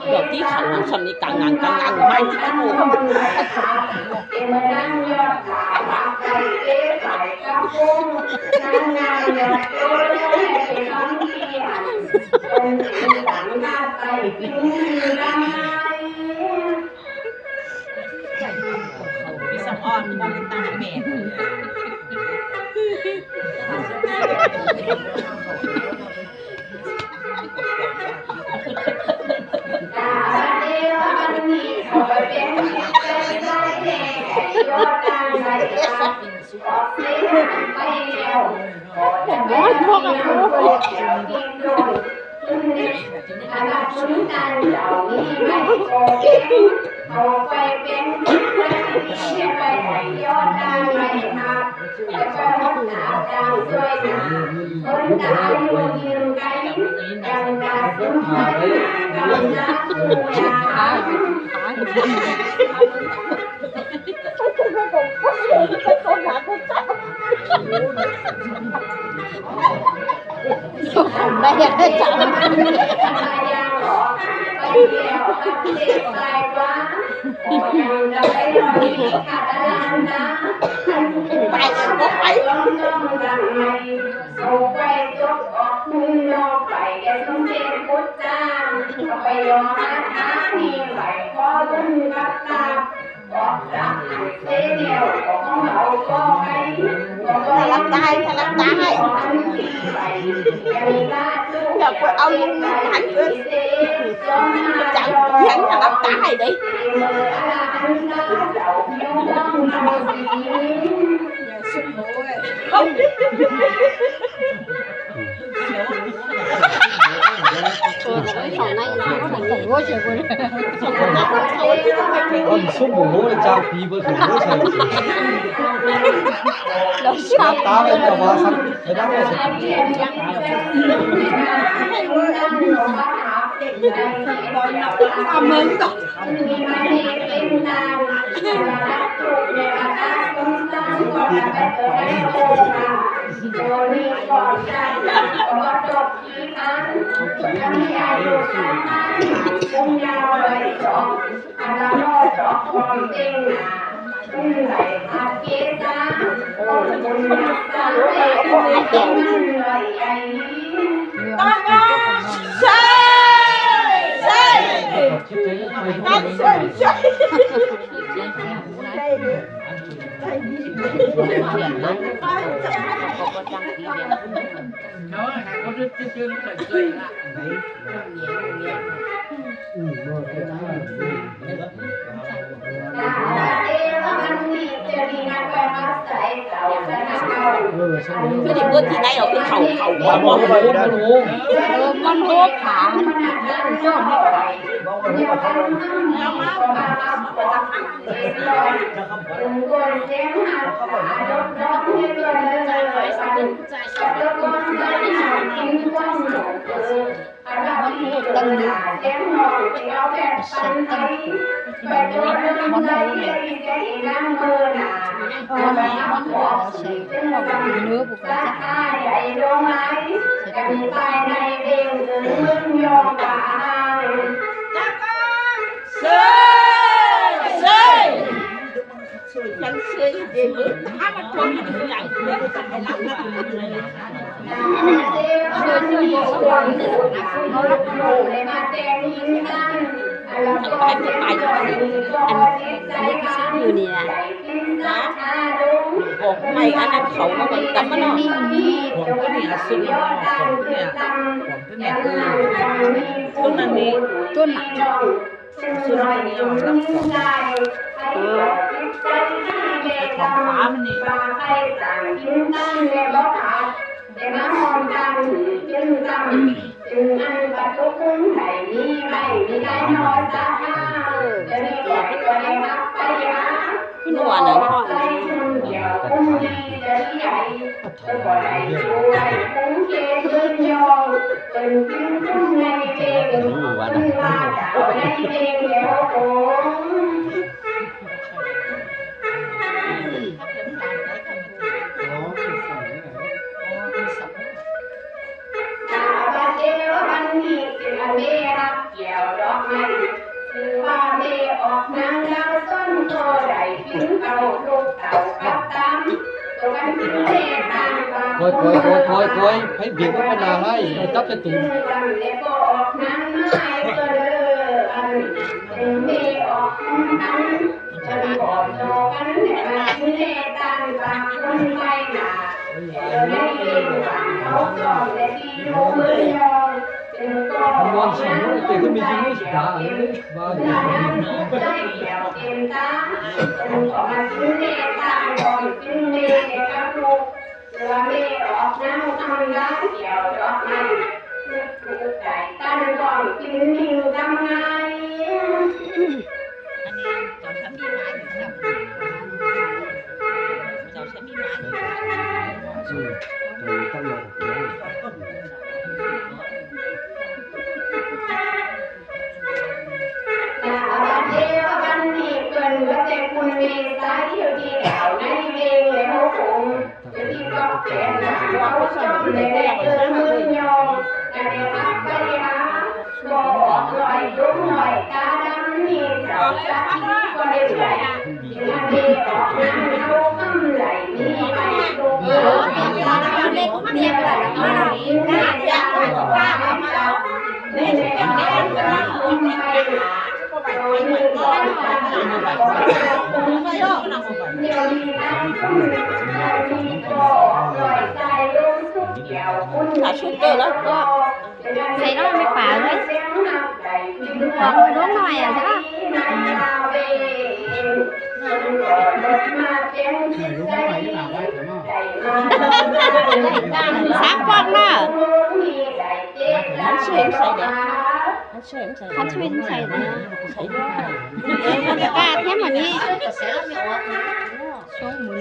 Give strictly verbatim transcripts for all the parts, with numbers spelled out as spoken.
เดี๋ยวตี้เขาทำนี่กังงังกังงังไม่ตี้กู พี่สำออนมองตาแม่ ไปก็ไป สลับตาให้ สลับตาให้ อย่าไปเอาลุงหันเกิน จังเพียงสลับตาให้เด้ ซุ่มหมูในจานผีเบอร์ถูกรู้ใช่ไหม เราชอบ ตาไปกับว่าสักไปนั่งเลยสิ เอาเมืองต่อ คือเด็กเมื่อกี้ไงเราคือเขาเขา มันโหด มันโหด มันโหด มันโหด ตั้งนี้ มันโหด มันโหด เนื้อบุก อัน อันนี้คืออยู่นี่นะ บอกไม่ อันนั้นเขาก็ไปตำมันเนาะ ผมก็เนี่ย ซึ่งผมก็เนี่ย ผมก็เนี่ย คือ ต้นนั้นนี่ ต้นน่ะ ซึ่งมันนี่ เออ ของฟ้ามันนี่ นัวนะ อืม โกย โกย โกย โกย โกย ให้เบียดเข้าไปหน่อย ให้จับจะตื่น มันนอนสองวันเตะก็มีที่นี่สิดาเลยว่า ใส่น้ำไม่ปลาเลย ของมันลงหน่อยอะ ใช่ปะ สามปอกเนาะ มันสวยใส่เด้อ มันสวยใส่ มันสวยใส่เด้อ ใส่ด้วย เออ มันจะกล้าเทียมแบบนี้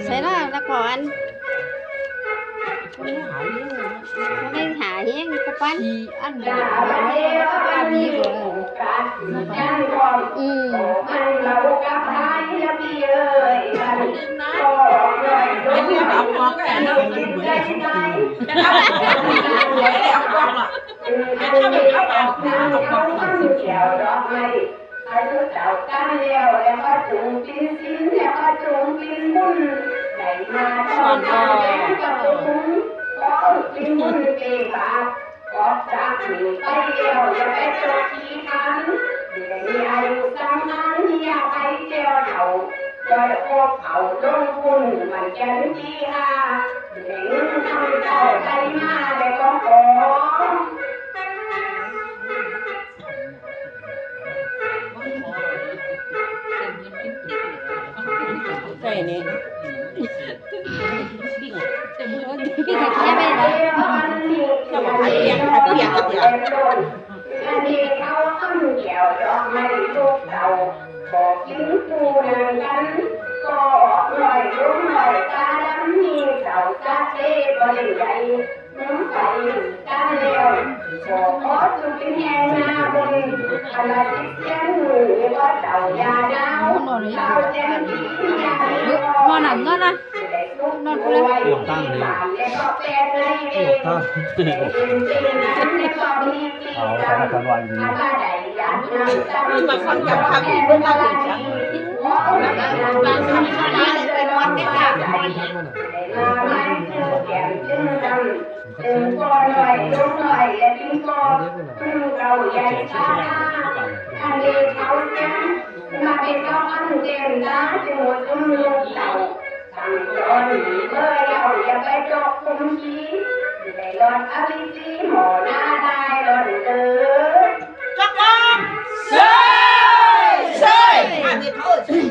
ใส่ละ แล้วก่อน ไม่หาเอง ก็ปั้น อันเดียว อันนี้ก็ อืม สอนก็ ใช่นี่ นอนหลับนอนนะ นอนกูเลย เตรียมตั้งเลย เตรียมตั้ง เอาตั้งแต่วันนี้ มาฟังกับคำที่เพื่อนเล่าถึงฉัน จอกลอง เซ่ย เซ่ย อันนี้เขาเอ่ย